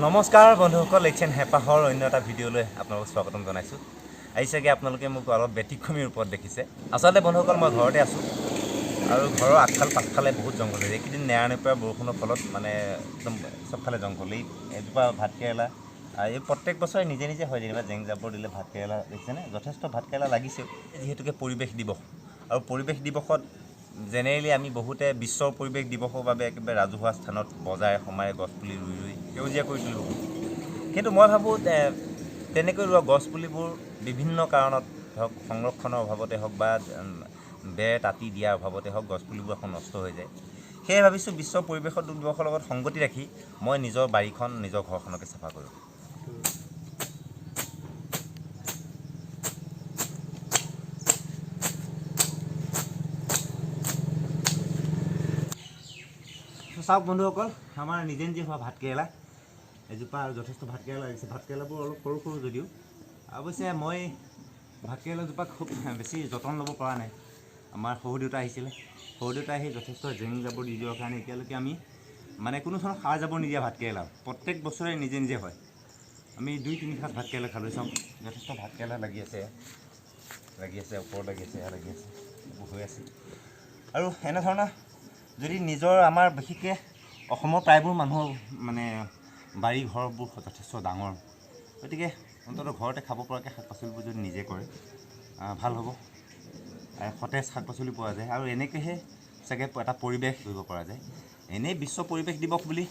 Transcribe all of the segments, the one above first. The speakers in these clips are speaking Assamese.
নমস্কাৰ বন্ধুসকল, এইচএন হেঁপাহৰ অন্য এটা ভিডিঅ'লৈ আপোনালোকক স্বাগতম জনাইছোঁ। আজি চাগে আপোনালোকে মোক অলপ ব্যতিক্ৰমী ৰূপত দেখিছে। আচলতে বন্ধুসকল, মই ঘৰতে আছোঁ আৰু ঘৰৰ আগফাল পাছফালে বহুত জংঘল হৈছে। এইকেইদিন নেৰানেপেৰা বৰষুণৰ ফলত মানে একদম চবফালে জংঘল। এই এজোপা ভাতকেৰেলা, এই প্ৰত্যেক বছৰে নিজে নিজে হয় যেনিবা, জেং জাবৰ দিলে ভাতকেৰেলা দেখিছেনে, যথেষ্ট ভাতকেৰেলা লাগিছেও। যিহেতুকে পৰিৱেশ দিৱস, আৰু পৰিৱেশ দিৱসত জেনেৰেলি আমি বহুতে বিশ্ব পৰিৱেশ দিৱসৰ বাবে একেবাৰে ৰাজহুৱা স্থানত বজাৰে সমাৰে গছপুলি ৰুই ৰুই সেউজীয়া কৰি তুলিব খোজোঁ। কিন্তু মই ভাবোঁ তেনেকৈ ৰোৱা গছপুলিবোৰ বিভিন্ন কাৰণত ধৰক সংৰক্ষণৰ অভাৱতে হওক বা বেৰ তাঁতি দিয়াৰ অভাৱতে হওক, গছপুলিবোৰ এখন নষ্ট হৈ যায়। সেয়ে ভাবিছোঁ বিশ্ব পৰিৱেশ দিৱসৰ লগত সংগতি ৰাখি মই নিজৰ বাৰীখন, নিজৰ ঘৰখনকে চাফা কৰোঁ। চাওক বন্ধুসকল, আমাৰ নিজে নিজে হোৱা ভাতকেৰেলা এজোপা আৰু যথেষ্ট ভাতকেৰেলা লাগিছে। ভাতকেৰেলাবোৰ অলপ সৰু সৰু যদিও, অৱশ্যে মই ভাতকেৰেলাজোপা খুব বেছি যতন ল'ব পৰা নাই। আমাৰ শহুৰ দেউতা আহিছিলে, শহুৰ দেউতা আহি যথেষ্ট জেং জাবৰ দি দিয়াৰ কাৰণে এতিয়ালৈকে আমি মানে কোনো ধৰণৰ সাৰ জাবৰ নিদিয়া ভাতকেৰেলা প্ৰত্যেক বছৰে নিজে নিজে হয়। আমি 2-3 সাজ ভাতকেৰেলা খালোঁ। চাওক যথেষ্ট ভাতকেৰেলা লাগি আছে, লাগি আছে, ওপৰত লাগি আছে, এয়া লাগি আছে, এইবোৰ হৈ আছে। আৰু এনেধৰণৰ যদি নিজৰ আমাৰ বিশেষকৈ অসমৰ প্ৰায়বোৰ মানুহৰ মানে বাৰী ঘৰবোৰ যথেষ্ট ডাঙৰ, গতিকে অন্ততঃ ঘৰতে খাব পৰাকৈ শাক পাচলিবোৰ যদি নিজে কৰে, ভাল হ'ব। সতেজ শাক পাচলি পোৱা যায় আৰু এনেকৈহে চাগে এটা পৰিৱেশ কৰিব পৰা যায়। এনেই বিশ্ব পৰিৱেশ দিৱস বুলি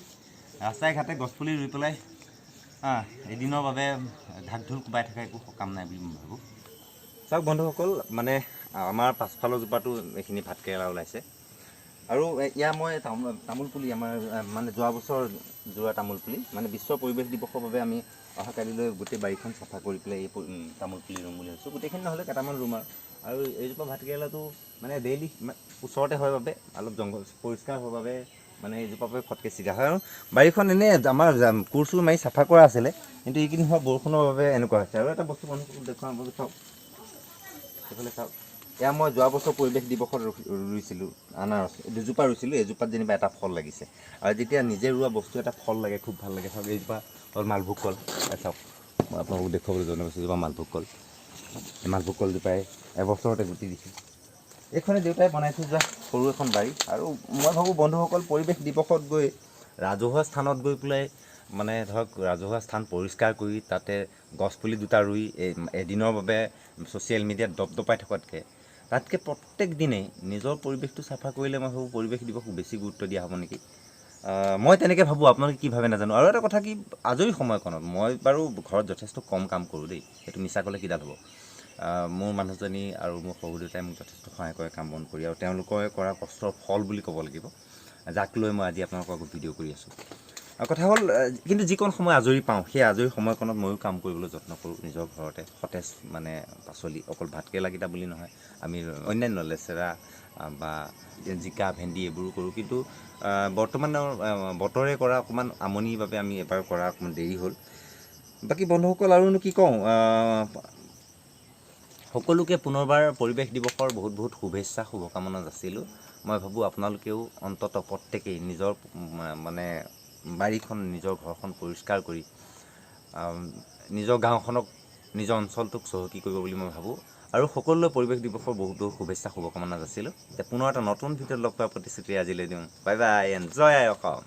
ৰাস্তাই ঘাটে গছপুলি ৰুই পেলাই এদিনৰ বাবে ঢাক ঢোল কোবাই থকা একো সকাম নাই বুলি মই ভাবোঁ। চাওক বন্ধুসকল, মানে আমাৰ পাছফালৰ জোপাতো এইখিনি ভাতকেৰেলা ওলাইছে। আৰু ইয়াৰ মই তামোল পুলি আমাৰ মানে যোৱা বছৰ যোৱা তামোল পুলি, মানে বিশ্ব পৰিৱেশ দিৱসৰ বাবে আমি অহাকালিলৈ গোটেই বাৰীখন চাফা কৰি পেলাই এই তামোল পুলি ৰুম বুলি ভাবিছোঁ। গোটেইখিনি নহ'লে কেইটামান ৰুম আৰু। আৰু এইজোপা ভাতকেৰেলাটো মানে ডেইলি ওচৰতে হয় বাবে অলপ জংঘল পৰিষ্কাৰ হোৱাৰ বাবে মানে এইজোপা পৰা ফটকৈ ছিগা হয়। আৰু বাৰীখন এনেই আমাৰ কোৰ চোৰ মাৰি চাফা কৰা আছিলে, কিন্তু এইকেইদিন হোৱা বৰষুণৰ বাবে এনেকুৱা হৈছে। আৰু এটা বস্তু বন্ধুসকল দেখুৱাম, চাওক সেইফালে চাওক, এয়া মই যোৱা বছৰ পৰিৱেশ দিৱসত ৰুইছিলোঁ আনাৰস দুজোপা ৰুইছিলোঁ, এজোপাত যেনিবা এটা ফল লাগিছে। আৰু যেতিয়া নিজে ৰোৱা বস্তু এটা ফল লাগে খুব ভাল লাগে। চাওক এইজোপা হ'ল মালভোগ কল, চাওক মই আপোনালোকক দেখুৱাবলৈ জনাইছোঁ, এজোপা মালভোগ কল। এই মালভোগ কলজোপাই এবছৰতে গুটি দিছে। এইখনে দেউতাই বনাই থৈ যোৱা সৰু এখন বাৰী। আৰু মই ভাবোঁ বন্ধুসকল, পৰিৱেশ দিৱসত গৈ ৰাজহুৱা স্থানত গৈ পেলাই মানে ধৰক ৰাজহুৱা স্থান পৰিষ্কাৰ কৰি তাতে গছপুলি দুটা ৰুই এদিনৰ বাবে ছ'চিয়েল মিডিয়াত দপদপাই থকাতকৈ তাতকৈ প্ৰত্যেক দিনেই নিজৰ পৰিৱেশটো চাফা কৰিলে মই ভাবোঁ পৰিৱেশ দিৱসক বেছি গুৰুত্ব দিয়া হ'ব নেকি। মই তেনেকৈ ভাবোঁ, আপোনালোকে কি ভাবে নাজানো। আৰু এটা কথা কি, আজৰি সময়কণত মই বাৰু ঘৰত যথেষ্ট কম কাম কৰোঁ দেই, সেইটো মিছা ক'লে কিডাল হ'ব। মোৰ মানুহজনী আৰু মোৰ শহুৰ দেউতাই মোক যথেষ্ট সহায় কৰে কাম বন কৰি, আৰু তেওঁলোকে কৰা কষ্টৰ ফল বুলি ক'ব লাগিব, যাক লৈ মই আজি আপোনালোকৰ আগত ভিডিঅ' কৰি আছোঁ। আৰু কথা হ'ল, কিন্তু যিকণ সময় আজৰি পাওঁ সেই আজৰি সময়কণত ময়ো কাম কৰিবলৈ যত্ন কৰোঁ। নিজৰ ঘৰতে সতেজ মানে পাচলি, অকল ভাতকেৰেলাকেইটা বুলি নহয়, আমি অন্যান্য লেচেৰা বা জিকা ভেন্দি এইবোৰো কৰোঁ। কিন্তু বৰ্তমানৰ বতৰে কৰা অকণমান আমনিৰ বাবে আমি এবাৰ কৰা অকণমান দেৰি হ'ল। বাকী বন্ধুসকল আৰুনো কি কওঁ, সকলোকে পুনৰবাৰ পৰিৱেশ দিৱসৰ বহুত বহুত শুভেচ্ছা শুভকামনা যাচিলোঁ। মই ভাবোঁ আপোনালোকেও অন্ততঃ প্ৰত্যেকেই নিজৰ মানে বাৰীখন, নিজৰ ঘৰখন পৰিষ্কাৰ কৰি নিজৰ গাঁওখনক, নিজৰ অঞ্চলটোক চহকী কৰিব বুলি মই ভাবোঁ। আৰু সকলোলৈ পৰিৱেশ দিৱসৰ বহুত বহুত শুভেচ্ছা শুভকামনা যাচিলোঁ। এতিয়া পুনৰ এটা নতুন ভিডিঅ'ত লগ পোৱাৰ প্ৰতিশ্ৰুতি আজিলৈ দিওঁ। বাই বাই এণ্ড জয় আই অসম।